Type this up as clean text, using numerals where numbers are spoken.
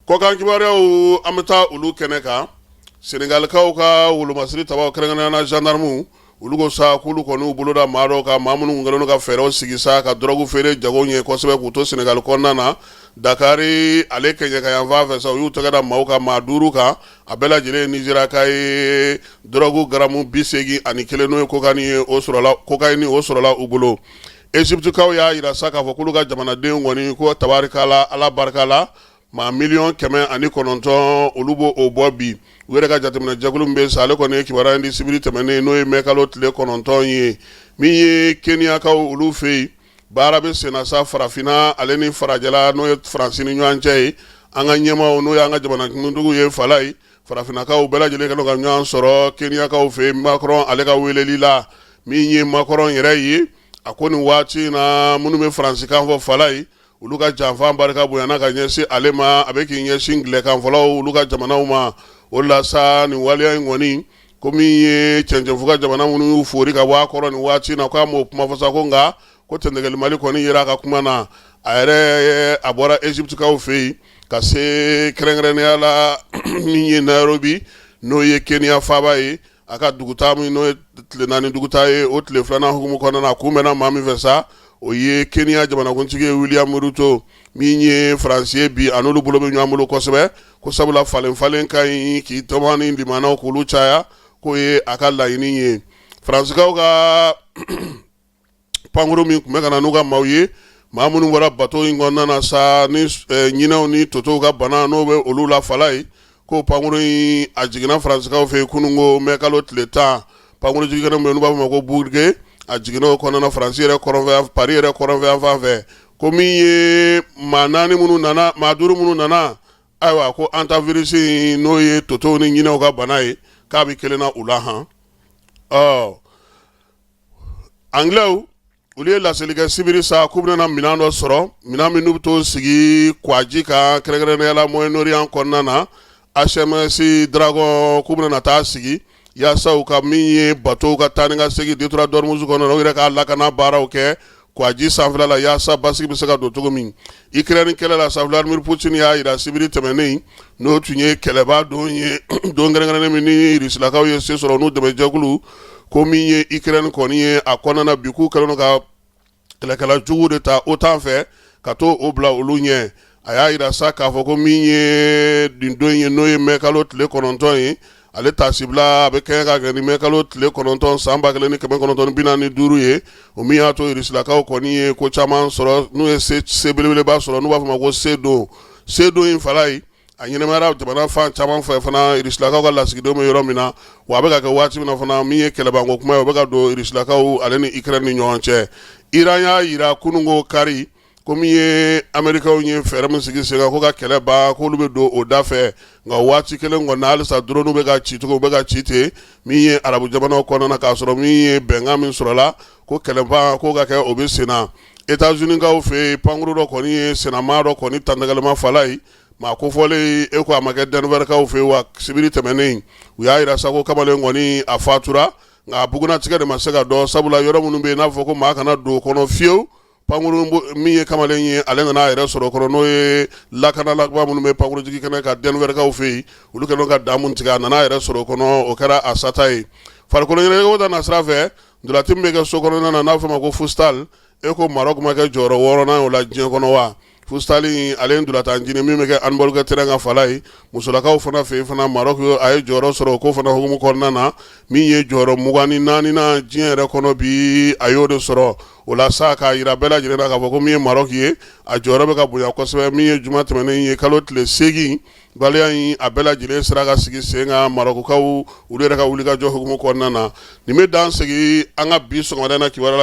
Kɔkan kibaruyaw, an bɛ taa olu kɛnɛ kan. Senegalikaw ka wolomasiri tabaw, kɛrɛnkɛrɛnnenya la gendarmew, olu ko sa k'olu kɔni y'u bolo da maa dɔw kan, maa minnu kɛlen don ka fɛɛrɛw sigi sa ka dɔrɔgu feere jago ɲɛ kosɛbɛ k'u to Senegali kɔnɔna na. Dakari ale kɛɲɛka yanfan fɛ sa, u y'u tɛgɛ da maaw kan, maa duuru kan, a bɛɛ lajɛlen ye Nizeriyaka ye. Dɔrɔgu garamu 81, n'o ye cocaïne ye, o sɔrɔla, cocaïne o sɔrɔla u bolo. Eziptikaw y'a jira sa k'a fɔ k'olu ka jamanadenw kɔni ko tabarikala, Ala barika la, maa 109 miliyɔn, olu b'o o bɔ bi. U yɛrɛ ka jateminɛ jɛkulu min bɛ sa, ale kɔni ye kibaruya in di sibiri tɛmɛnen, n'o ye mɛkalo tile 9 ye. Min ye Keniyakaw olu fɛ yen, baara bɛ senna sa farafinna ale ni farajɛla, n'o ye Faransi ni ɲɔgɔn cɛ ye. An ka ɲɛmaaw, n'o y'an ka jamanakuntigiw ye, fala ye, farafinnakaw bɛɛ lajɛlen kɛlen ka ɲɔgɔn sɔrɔ Keniyakaw fɛ yen, Macron ale ka weleli la. Min ye Macron yɛrɛ ye, a ko nin waati in na, minnu bɛ faransikan fɔ, fala ye, olu ka janfa barika bonyana ka ɲɛsin ale ma, a bɛ k'i ɲɛsin angilɛkanfɔlaw olu ka jamanaw ma. O la sa, nin waleya in kɔni, ko min ye cɛncɛnfuga jamana minnu y'u fori ka bɔ a kɔrɔ nin waati in na, k'a m'o kuma fɔ sa, ko nka ko tɛntɛgɛlimali kɔni yera a ka kuma na. A yɛrɛ a bɔra Eziptikaw fɛ yen ka se kɛrɛnkɛrɛnnenya la min ye Nairobi, n'o ye Kenya faaba ye. A ka dugutaa min n'o ye tile 4 dugutaa ye, o tile filanan hukumu kɔnɔna na, a kunbɛnna maa min fɛ sa, o ye Kenya jamanakuntigi ye, William Ruto. Min ye Faransi ye bi, a n'olu bolo bɛ ɲɔgɔn bolo kosɛbɛ, ko sabula falen falen ka ɲi k'i tɔmɔ ni limanaw k'olu caya, k'o ye a ka laɲini ye. Faransikaw ka pankuru min tun bɛ ka na n'u ka maaw ye, maa minnu bɔra bato in kɔnɔna na sa ni ɲinɛw ni totow ka bana n'o bɛ olu la, fala ye, ko pankuru in a jiginna Faransikaw fɛ yen kununko mɛkalo tile 10. Pankuru jigin kɛnɛ min n'u b'a fɔ ma ko Bourget, a jiginna o kɔnɔna na Faransi yɛrɛ kɔrɔnfɛ, Paris yɛrɛ kɔrɔnfɛ yan fɛ. Ko min ye maa naani minnu nana, maa duuru minnu nana, ayiwa, ko hantavirus, n'o ye totow ni ɲinɛw ka bana ye, k'a bɛ kelen na u la han. Ɔ Anglais, olu ye laseli kɛ sibiri sa k'u bɛna minɛn dɔ sɔrɔ, minɛn min n'u bɛ t'o sigi kwaji kan, kɛrɛnkɛrɛnnenya la Moyen-Orient kɔnɔna na, HMS Dragon, k'u bɛna taa sigi yaasa u ka min ye bateau ka taa ni ka segin détroit d'Ormuz kɔnɔna na, u yɛrɛ k'a lakana baaraw kɛ kwaji sanfɛla la, yaasa basigi bɛ se ka don cogo min. Ukraine kɛlɛ la sa, Vladimir Poutine y'a jira sibiri tɛmɛnen, n'o tun ye kɛlɛba don ye, don kɛrɛnkɛrɛnnen min ni Rusilakaw ye se sɔrɔ n'u dɛmɛjɛkulu, ko min ye Ukraine kɔni ye a kɔnɔna na bi, k'u kɛlen don ka kɛlɛkɛla jugu de ta OTAN fɛ ka to o bila olu ɲɛ. A y'a jira sa k'a fɔ ko min ye nin don ye, n'o ye mɛkalo tile 9 ye, ale tasibila a bɛ kɛ ka kɛ ni mɛkalo tile 9 san 1945 ye, o min y'a to Rusilakaw kɔni ye ko caman sɔrɔ, n'u ye se belebeleba sɔrɔ, n'u b'a fɔ ma ko se don. Se don in, fala ye, a ɲɛnamayara jamana fan caman fɛ fana, Rusilakaw ka lasigidenw bɛ yɔrɔ min na. Wa a bɛ ka kɛ waati min na fana, min ye kɛlɛbanko kuma ye, o bɛ ka don Rusilakaw ale ni Ukraine ni ɲɔgɔn cɛ. Iran y'a jira kununko kari ko min ye Amerikaw ye fɛɛrɛ min sigi sen kan ko ka kɛlɛ ban, k'olu bɛ don o da fɛ. Nka waati kelen kɔni, halisa drone bɛ ka ci cogo, bɛ ka ci ten min ye arabu jamanaw kɔnɔna na, k'a sɔrɔ min ye bɛnkan min sɔrɔla ko kɛlɛban ko ka kɛ, o bɛ sen na. États-Unis kaw fɛ yen, pankuru dɔ kɔni ye sennamaa dɔ kɔni tantɛgɛlɛma, fala ye, maa kofɔlen e ko a ma kɛ Denver kaw fɛ yen wa sibiri tɛmɛnen, u y'a jira sa ko kamalen kɔni a fatura, nka a bugunnatigɛ de ma se ka dɔn, sabula yɔrɔ minnu bɛ yen n'a fɔ ko maa kana don o kɔnɔ fiyewu, pankuru min ye kamalen ye, ale nana a yɛrɛ sɔrɔ kɔnɔ, n'o ye lakanalaba minnu bɛ pankurujigi kɛnɛ kan Denver kaw fɛ yen, olu kɛlen ka dan mun tigɛ, a nana a yɛrɛ sɔrɔ o kɔnɔ, o kɛra a sata ye. Farikolo ɲɛnajɛko ta nasira fɛ, ntolati min bɛ kɛ so kɔnɔna na, n'a fɔ ma ko futsal, e ko Maroc ma kɛ jɔyɔrɔ wɔɔrɔnan o la diɲɛ kɔnɔ wa? Futsal ale ye ntolatan jinin min bɛ kɛ handball kɛ terrain kan, fala ye. Musolakaw fana fɛ yen fana, Maroc a ye jɔyɔrɔ sɔrɔ o ko fana hukumu kɔnɔna na, min ye jɔyɔrɔ 24nan diɲɛ yɛrɛ kɔnɔ bi, a y'o de sɔrɔ. O la sa, k'a jira bɛɛ lajɛlen na k'a fɔ ko min ye Maroc ye, a jɔyɔrɔ bɛ ka bonya kosɛbɛ. Min ye juma tɛmɛnen ye, kalo tile 8, waleya in a bɛɛ lajɛlen sera ka sigi sen kan Marɔkukaw olu yɛrɛ ka wulikajɔ hukumu kɔnɔna na. Nin bɛ dan sigi an ka bi sɔgɔmada in na kibaruya la.